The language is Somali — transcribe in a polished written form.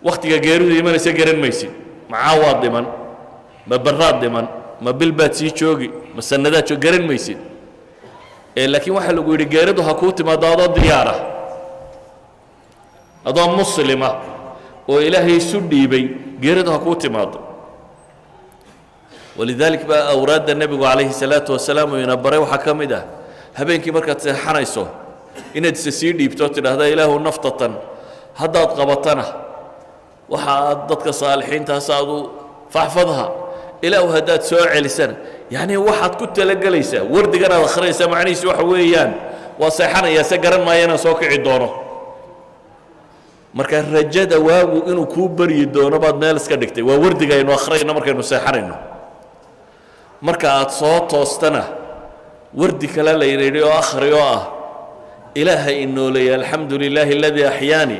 Wakhtiga geeridu imanaysa garan maysid. Macaa waad dhiman, ma barraad dhiman, ma bil baad sii joogi, ma sannadaad joog, garan maysid. Ee laakiin waxaa lagu yidhi geeridu ha kuu timaado adoo diyaara, adoo muslima oo Ilaahay isu dhiibay, geeridu ha kuu timaado. ولذلك baa awraadda Nebigu calayhi salaatu wasalaam uu ina baray waxaa ka mid ah habeenkii markaad seexanayso inaad isa sii dhiibto, tidhaahda: "Ilaahu, naftatan haddaad qabatana waxa aad dadka saalixiintaas aad u فاحفظها, Ilaahu haddaad soo celisana." Yacni waxaad ku talagelaysaa wardigan aad akhriyaysaa, macnihiisu waxa weeyaan waa seexanayaa, se garan maayo inaan soo kici doono. Marka rajada waagu inuu kuu baryi doono baad meel iska dhigtay. Waa wardiga aynu akhriyayno markaynu seexanayno. Marka aad soo toostana wardi kale layna yidhi oo akhri oo ah: "Ilaaha inooleeyay, الحمد لله الذي أحياني."